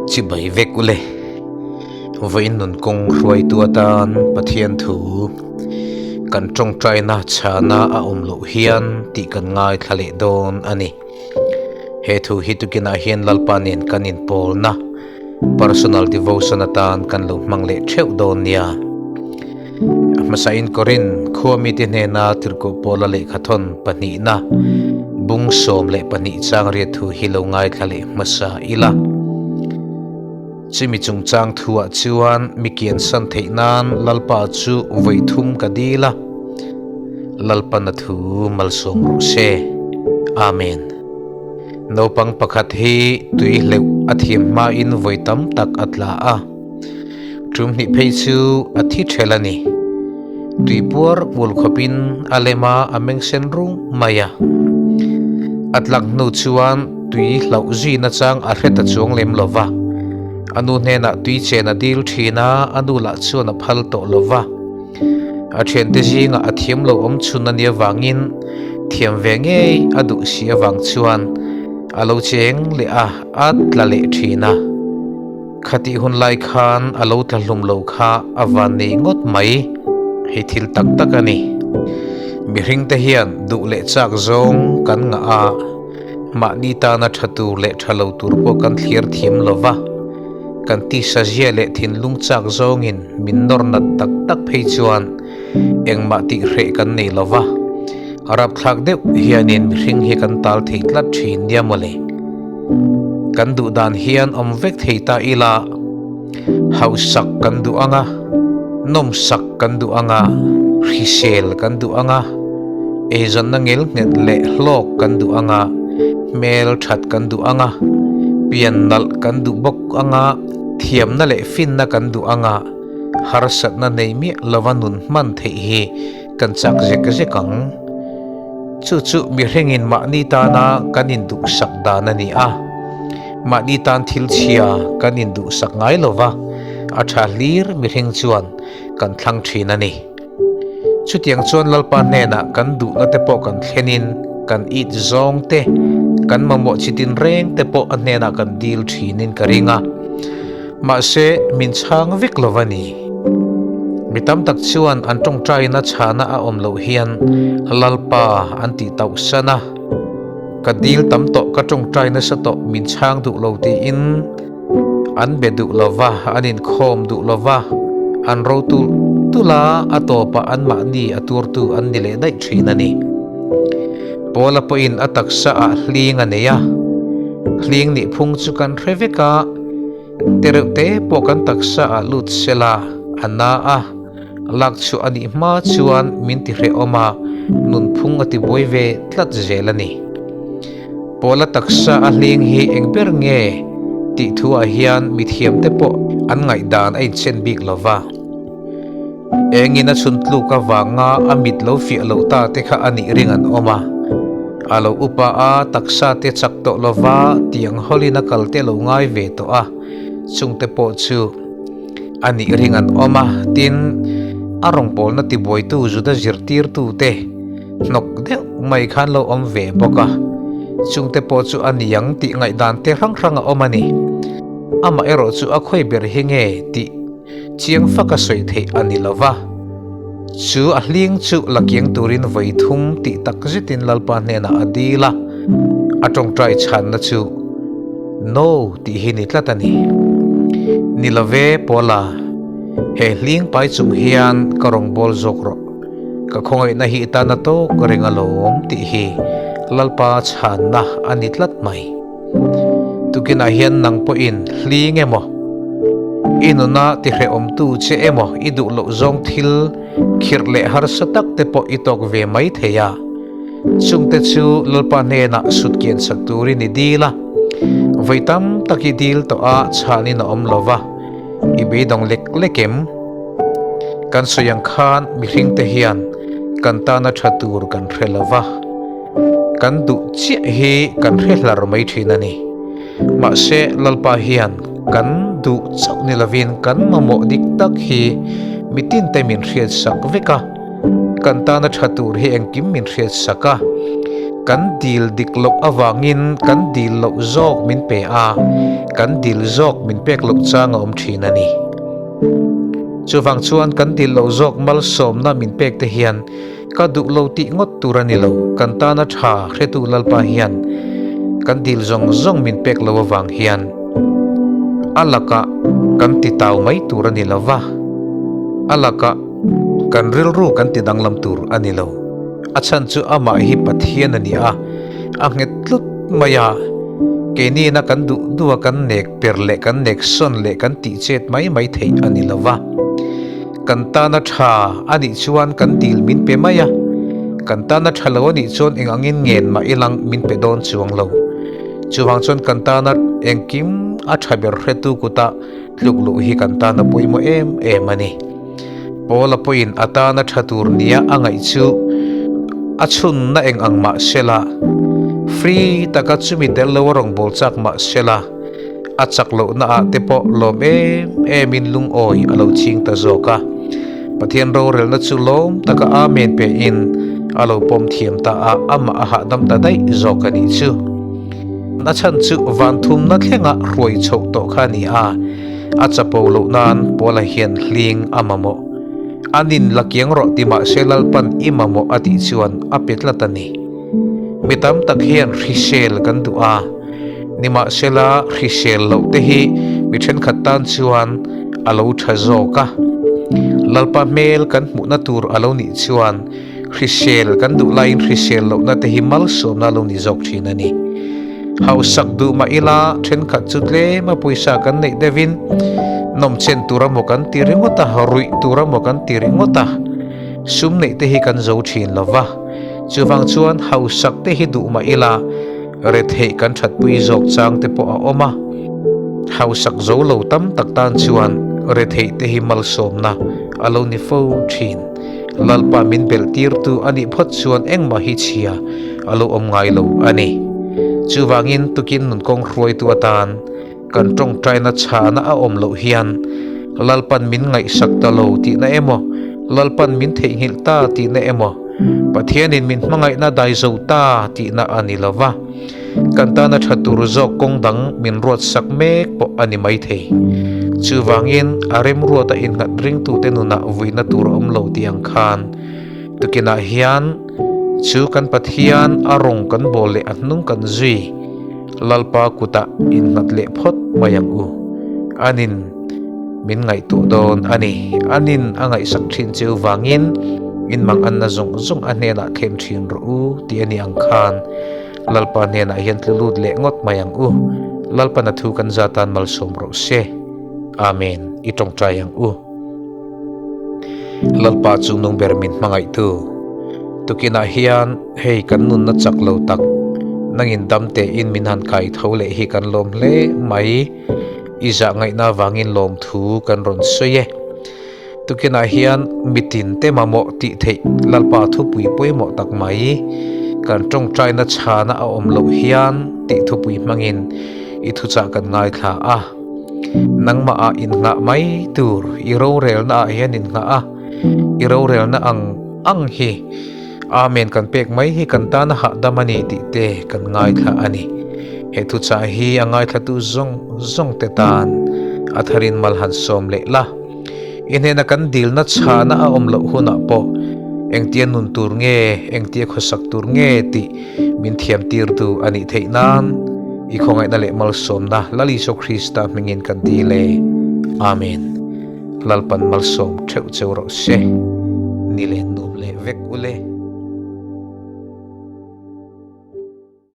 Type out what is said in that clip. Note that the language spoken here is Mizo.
Chibai vek ule. Vawiin nun kawng hruaitu atan Pathian thu kan tawngtaina chhana a awm loh hian tih kan ngaithla leh dawn a ni. He thu hi tukinah hian Lalpa nen kan inpawlna personal devotion atan kan lo hmang leh theuh dawn nia. A hmasain Korin khua mite hnena Tirhkoh Paula lehkhathawn pahnihna bung 12 chang riat thu hi lo ngaithla leh hmasa ila. Chumi chungchang thuah chuan mi kiansan theih nan Lalpa chu vawi thum ka dil a, Lalpan a thu malsawm rawh se. Amen. Naupang pakhat hi tui hleuh a thiam hmain vawi tam tak a tla a. Tum hnih phei chu a thi ṭhel a ni. Tui puar ul khawpin a lem a, a meng sen rung mai a. A tlak hnu chuan tui hlauh zui nachang a hre ta chuang lem lo va. A nu hnenah tui chen a dil ṭhin a, a nu lah chuan a phal tawh lo va. A ṭhiante zingah a thiam lo awm chhun a nih avangin thiam ve ngei a duh si avang chuan a lo cheng leh a, a tla leh ṭhin a. Khatih hun lai khan a lo tla hlum lo kha a van nei ngawt mai, hei thil tak tak a ni. Mihring te hian duh leh chak zawng kan ngah a, mahni tana tha tur leh tha lo tur pawh kan thlir thiam lo va, kan tisa zia leh thinlung chak zawngin min nawr nat tak tak phei chuan engmah tih hreh kan nei lo va, rapthlak deuh hianin mihring hi kan tal thei tlat thin nia mawle. Kan duh dan hian awm vek thei ta ila, hausak kan duh ang a, nawmsak kan duh ang a, hrisel kan duh ang a, eizawnna ngelnghet leh hlawk kan duh ang a, hmel that kan duh ang a, pian nalh kan duh bawk ang a, thiamna leh finna kan duh ang a, harsatna nei miah lova nun hman theih hi Kan chak zek zek ang. Chu chu mihringin mahni tana kan induhsak dan a ni a. Mahni tan thil chhia kan induhsak ngai lo va, a tha hlir mihring chuan kan thlang thin a ni. Chutiang chuan Lalpa hnenah kan duhna te pawh kan thlenin kan it zawng te, kan mamawh chi tinreng te pawh a hnenah kan dil thinin ka ring a. Mahse, min chhang vek lo va ni. Mi tam tak chuan an tawngtaina chhana a awm loh hian Lalpa an tih tauh san a. Ka dil tam tawh, ka tawngtai nasa tawh, min chhang duh lo tiin an be duh lo va, an inkhawm duh lo va, an ro tulh tulh a, a tawpah anmahni a turtu an ni leh daih thin a ni. Paula pawhin a taksa ah hling a nei a, hling nih phung chu kan hre vek a, Tereuh te pawh kan taksa ah lut sela a na a, lak chhuah a nih hma chuan min ti hrehawm a, nunphung a ti buai ve tlat zel a ni. Paula taksa a hling hi eng ber nge tih thu ah hian mithiam te pawh an ngaihdan a inchen bik lo va. Engin a chhun tluk avanga a mit lo fiah loh ta te kha a nih ring an awm a. A lo upa a, taksa te chak tawh lova tiang hawlin a kal te lo ngai ve tawh a, chungte pawh chu a nih ring an awm a. Tin, a rawngbawlna tibuaitu Juda zirtirtu te hnawk deuh mai khan lo awm ve bawk a, chungte pawh chu a niang tih ngaihdan te hrang hrang a awm a ni. Amaherawh chu a khawi ber hi nge tih Chiang fak a sawi theih a ni lo va, chu a hling chu la kiang turin vawi thum tih tak zetin Lalpa hnenah a dil a, a tawngtai chhanna chu No tih hi ni tlat a ni. Ni lo ve, Paula, he hling pai chung hian ka rawngbâwl zawk rawh, ka khawngaihna hi i tana tawk reng alawm tih hi Lalpa chhanna a ni tlat mai. Tukinah hian nang pawhin hling emaw, i nuna tihrehawmtu che emaw i duh loh zawng thil khirh leh harsa tak te pawh i tawk ve mai thei a. Chungte chu Lalpa hnenah sut kian sak turin i dil a, vawi tam tak i dil tawh a chhanin a awm lo va, i beidawng lek lek em? Kan sawi ang khan mihringte hian kan tana tha tur kan hre lo va. Kan duh chiah hi kan hre hlar mai thin a ni. Mahse, Lalpa hian kan duh chauh ni lovin kan mamawh dik tak hi mitin te min hriat sak vek a, kan tana tha tur hi engkim min hriat sak a. Kan dil dik loh avangin kan dil loh zawk min pe a, kan dil zawk min pek loh chang a awm thin a ni. Chuvang chuan kan dil loh zawk malsawmna min pek te hian ka duh lo tih ngawt tur a ni lo, kan tana tha hretu Lalpa hian kan dil zawng zawng min pek lo avang hian a lakah kan ti tau mai tur a ni lo va, a lakah kan rilru kan ti danglam tur a ni lo. A chhan chu amah hi Pathian a ni a, a nghet tlut mai a. Keiniina kan duh duh a kan nek per leh kan nek sawn leh kan tih chet mai mai theih a ni lo va. Kan tana tha a nih chuan kan dil min pe mai a, kan tana tha lo a nih chuan eng angin ngen mah ilang min pe dawn chuang lo. Chuvang chuan kan tana engkim a tha ber hretu kutah tluk luh hi kan tana pawimawh em em a ni. Paula pawhin a tana tha tur nia a ngaih chu a chhunna eng ang mah sela, free taka chumi tel lo a rawngbâwl chak mah sela, a chak lohna ah te pawh lawm em emin lungawi a lo ching ta zawk a. Pathian rorelna chu lawm taka Amen pein a lo pawm thiam ta a, amah a hahdam ta daih zawk a nih chu. A chhan chu van thumna thlenga hruai chhoh tawh kha a ni a. A chapo loh nan Paula hian hling a mamawh. A nin la kiang rawh ti mahse Lalpan i mamawh a tih chuan a pe tlat a ni. Mi tam tak hian hrisel kan duh a, nimahsela hrisel loh te hi mi thenkhat tan chuan a lo tha zawk a. Lalpa hmel kan hmuhna tur a lo nih chuan hrisel kan duh laiin hrisel lohna te hi malsawmna a lo ni zawk thin a ni. Hausak duh mah ila thenkhat chu tlem a pawisa kan neih deuhin nawmchen tur emaw kan ti ringawt a, ruih tur emaw kan ti ringawt a, sum neih te hi kan zo thin lo va. Chuvang chuan hausak te hi duh mah ila retheih kan thatpui zawk chang te pawh a awm a. Hausak zo lo tam tak tan chuan retheih te hi malsawmna a lo ni fo thin. Lalpa min belh tirtu a nih phawt chuan engmah hi chhia a lo awm ngai lo a ni. Chuvangin tukin nun kawng hruaitu atan kan tawngtaina chhana a awm loh hian Lalpan min ngaihsak ta lo tihna emaw, Lalpan min theihnghilh ta tihna emaw, Pathianin min hmangaihna dai zo ta tihna a ni lo va. Kan tana tha tur zawk kawng dang min ruatsak mek pawh a ni maithei. Chuvangin a remruata innghat ringtute nunah vuina tur a awm lo tih ang khan tukinah hian chu kan Pathian a rawng kan bawl leh a hnung kan zui Lalpa kutah innghat leh phawt mai ang u. Anin min ngaihtuah dawn a ni. Anin a ngaihsak thin cheu vangin inmanganna zawng zawng a hnenah thlen thin rawh u tih a ni ang khan Lalpa hnenah hian tlu lut leh ngawt mai ang u. Lalpana thu kan za tan malsawm rawh se. Amen. I tawngtai ang u. Lalpa chu nung ber min hmangaihtu. Tukinah hian hei kan nunna chak lo tak nangin dam tein min han kai tho leh hi kan lawm hle mai. I zah ngaihna vangin lawmthu kan rawn sawi e. Tukinah hian mitin te mamawh tih theih Lalpa thupui pawimawh tak mai kan tawngtaina chhana a awm loh hian tih thupui hmangin i thuchah kan ngaithla a. Nangmah ah innghah mai tur i rorelna ah hian innghah a, i rorelna ang ang hi Amen kan pek mai hi kan tana hahdam a ni tih te kan ngaithla a ni. He thuchah hi a ngaithlatu zawng zawng te tan a tharin mal han sawm leh la. I hnena kan dilna chhana a awm loh hunah pawh engtia nun tur nge, engtia khawsak tur nge tih min thiam tirtu a nih theih nan i khawngaihna leh malsawmna Lal Isua Krista hmingin kan dil e. Amen. Lalpan malsawm theuh cheu rawh se. Ni leh nuam leh vek ule.